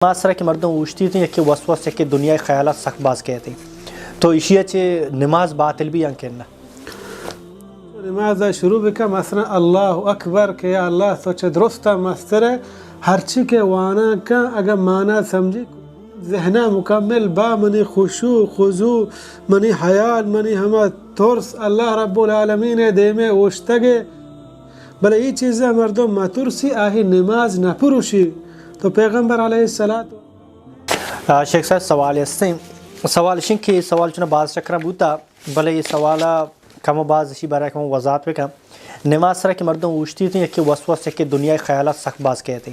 نماز سرا کہ مردم اوشتیت، یکے وسواس، یکے دنیای خیالات سک باز کیت۔ تو ایشی ءَ چہ نماز باطل بی یا کہ نہ؟ نماز ءَ شروع بکن، مثلاً اللہ اکبر کہ یا اللہ تو چہ درستاں مستر ئے، ہرچی کہ وانان کن اگاں مانا سمجھی، ذہن ءَ مکمل با، منی خشوع، خضوع، منی حیال، منی ہما ترس اللہ رب العالمین ءِ دیم ءَ اوشتگ ئے۔ بلے اے چیز ءَ مردم مترسی، آہی نماز نہ پروشی۔ تو پیغمبر علیہ الصلوۃ آ، شیخ صاحب، سوالے ہستیں۔ سوال اش انت کہ سوال چنا باز چکراں بوتا، بلے اے سوال ءَ کم و باز اشی بارہ ءَ کم وضاحت بکن۔ نماز سرا کہ مردم اوشتیت، یکے وسواس، یکے دنیای خیالات سک باز کیت۔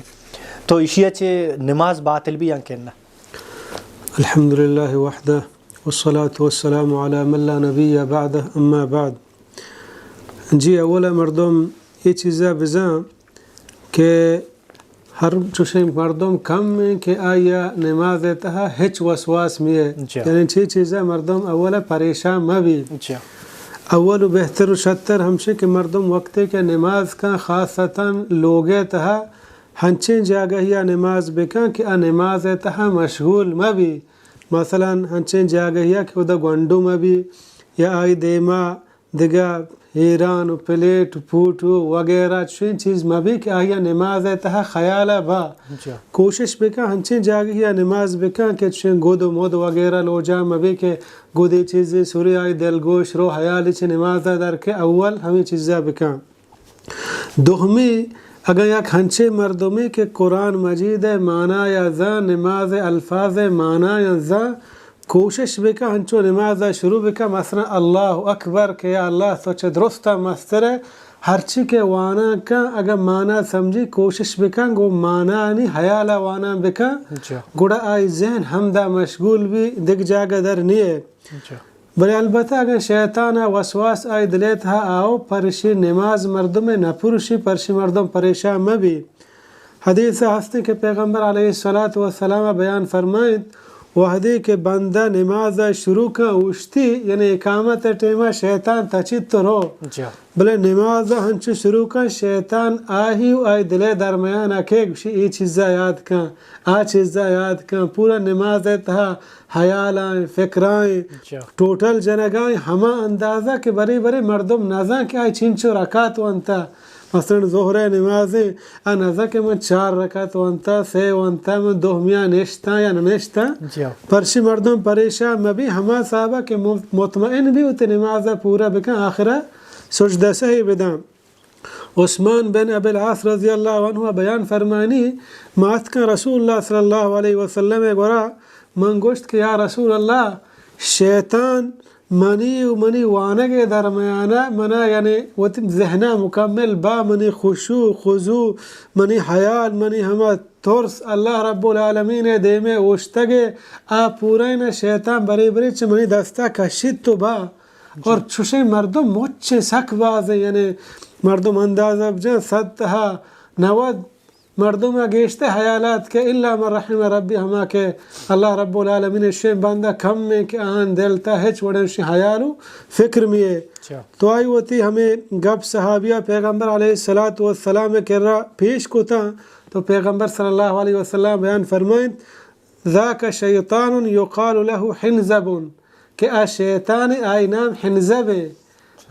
تو ایشی ءَ چہ نماز باطل بی یا کہ نہ؟ الحمدللہ وحدہ، والصلاة والسلام علی من لا نبی بعدہ، اما بعد۔ جی، اولا مردم اے چیزا بزاں کہ ہر چوشیں مردم کم ایں کہ آئی ءَ نماز ءِ تہا ہچ وسواس مہ ایں۔ جی۔ یعنی چی چیز ءَ مردم اول ءَ پریشان مہ بی۔ جی۔ اول و بہتر و شتر ہمشی کہ مردم وقتے کہ نماز کن، خاصتاً لوگ ءِ تہا ہنچیں جاگہی ءَ نماز بکن کہ آ نماز ءِ تہا مشغول مہ بی۔ مثلاً ہنچیں جاگہی ءَ کہ اودا گونڈو مہ بی یا آئی دیما دگہ ہیران و پلیٹ و پوٹو وغیرہ چشیں چیز مہ بی کہ آئی ءَ نماز ءِ تہا خیال ءَ با۔ جا۔ کوشش بکن ہنچیں جاگہی ءَ نماز بکن کہ چشیں گد و مد وغیرہ لوجان مہ بی کہ گدے چیزے سری آئی دلگوش رو، حیالی چہ نماز ءَ در کے، اول ہمے چیز ءَ بکن۔ دومی، اگاں یک ہنچیں مردمے کہ قرآن مجید ءِ معنی ءَ زان، نماز ءِ الفاظ ءِ معنی ءَ زان، کوشش بکن ہنچو نماز ءَ شروع بکن، مثلاً اللہ اکبر کہ یا اللہ تو چہ درستاں مستر ئے، ہرچی کہ وانان کن اگاں مانا سمجھی، کوشش بکن گوں مانانی حیال ءَ وانان بکن، جا۔ گڑا آئی ذہن ہمدا مشغول بی، دگہ جاگہ در نیے۔ جا۔ بلے البتہ اگاں شیطان ءِ وسواس آئی دل ءِ تہا آؤ، پرشی نماز مردم ءَ نہ پروشی، پرشی مردم پریشان مہ بی۔ حدیث ءَ ہستیں کہ پیغمبر علیہ الصلوۃ والسلام ءَ بیان فرمائنت، وہدے کہ بندہ نماز ءَ شروع کن اوشتی، یعنی اقامت ءِ ٹیما شیطان تچیت تو رو۔ جا۔ بلے نماز ءَ ہنچو شروع کن، شیطان آہی و آئی دل ءِ درمیان ءَ کے گوشی، اے چیز ءَ یاد کن، آ چیز ءَ یاد کن، پورا نماز ءِ تہا حیالائیں، فکرائیں، جا۔ ٹوٹل جنگائیں، ہما اندازہ کہ برے برے مردم نزان کہ آئی چنچو رکعت وانتا۔ مثلاً ظہر ءِ نمازیں، آ نزان کہ من چار رکعت وانتا، سے وانتا، من دوہمیاں نشتاں یا نہ نشتاں۔ جا۔ پرشی مردم پریشان مہ بی، ہما صحابہ کہ مطمئن بی وتی نماز ءَ پورا بکن، آخر ءَ سجدہ سہی بداں۔ عثمان بن ابی العاص رضی اللہ عنہ بیان فرمانی، ما اتکاں رسول اللہ صلی اللہ علیہ وسلم ءِ گورا، من گوشت کہ یا رسول اللہ، شیطان منی و منی وانگ ءِ درمیان ءَ منا، یعنی وتی ذہن ءَ مکمل با، منی خشوع، خضوع، منی حیال، منی ہما ترس اللہ رب العالمین ءِ دیم ءَ اوشتگ ئے، آ پورائیں شیطان برے برے چہ منی دست ءَ کشیت تو با۔ اور چشیں مردم مچیں سک باز ایں، یعنی مردم اندازہ بجن صد تہا نود مردم ءَ گیشتر حیالات کہ الا من رحم ربی، ہما کہ اللہ رب العالمین ءِ شین بندہ کم ایں کہ آہان دل تہا ہچ وڑیں شی حیال و فکر مہ ایں۔ اچھا۔ تو آئی وتی ہمے گپ صحابیہ پیغمبر علیہ الصلوۃ والسلام ءِ کرا پیش کتاں، تو پیغمبر صلی اللہ علیہ وسلم بیان فرمائنت، ذاک شیطان یقال له حنظب، کہ آ شیطان، آئی نام حنظب ایں۔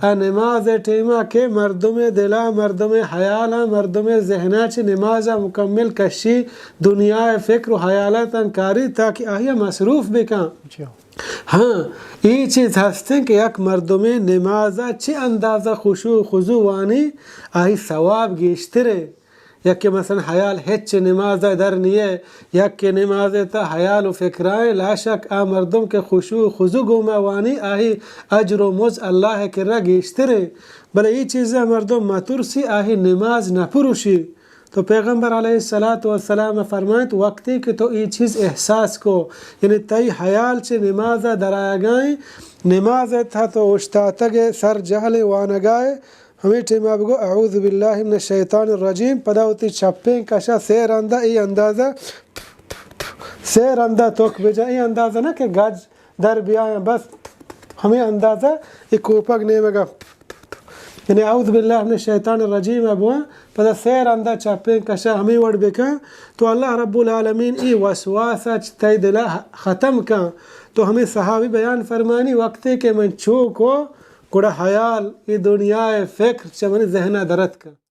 آ نماز ءِ ٹیما کہ مردم ءِ دلا، مردم ءِ حیالا، مردم ءِ ذہنا چہ نمازا مکمل کشی، دنیا ءِ فکر و حیالاتاں کاری تاکہ آئیا مصروف بکن۔ جی۔ ہاں، اے چیز ہستیں کہ یک مردمے نمازا چہ اندازہ خشوع و خضوع وانی، آئی ثواب گیشتریں۔ یکے مثلاً حیال ہچ نماز ءَ در نیے، یکے نماز ءِ تہا حیال و فکرائیں، لا شک آ مردم کہ خشوع و خضوع گوما وانی، آہی اجر و مز اللہ ءِ کرا گیشتریں۔ بلے اے چیز ءَ مردم مترسی، آہی نماز نہ پروشی۔ تو پیغمبر علیہ الصلوۃ والسلام فرمائنت، وقتی کہ تو اے چیز احساس کو، یعنی تئی حیال چہ نماز ءَ در آیگائیں، نماز ءِ تہا تو اوشتاتگ ئے، سر جہل وانگائے، ہمے ٹیما بگو، اعوذ باللہ من الشیطان الرجیم، پدا وتی چپیں کشا سے رندا اے اندازہ، سے رندا توک بجا، اے اندازہ نہ کہ گج در بیایاں، بس ہمے اندازہ اے کوپگ نیمگا، یعنی اعوذ باللہ من الشیطان الرجیم ءَ بواں، پدا سے رندا چپیں کشا ہمے وڑ بکن، تو اللہ رب العالمین ای وسواسہ چہ تئی دلا ختم کن۔ تو ہمے صحابی بیان فرمانی، وقتے کہ من چو کو، گڑا حیال، ای دنیا فکر چہ منی ذہنا درت کن۔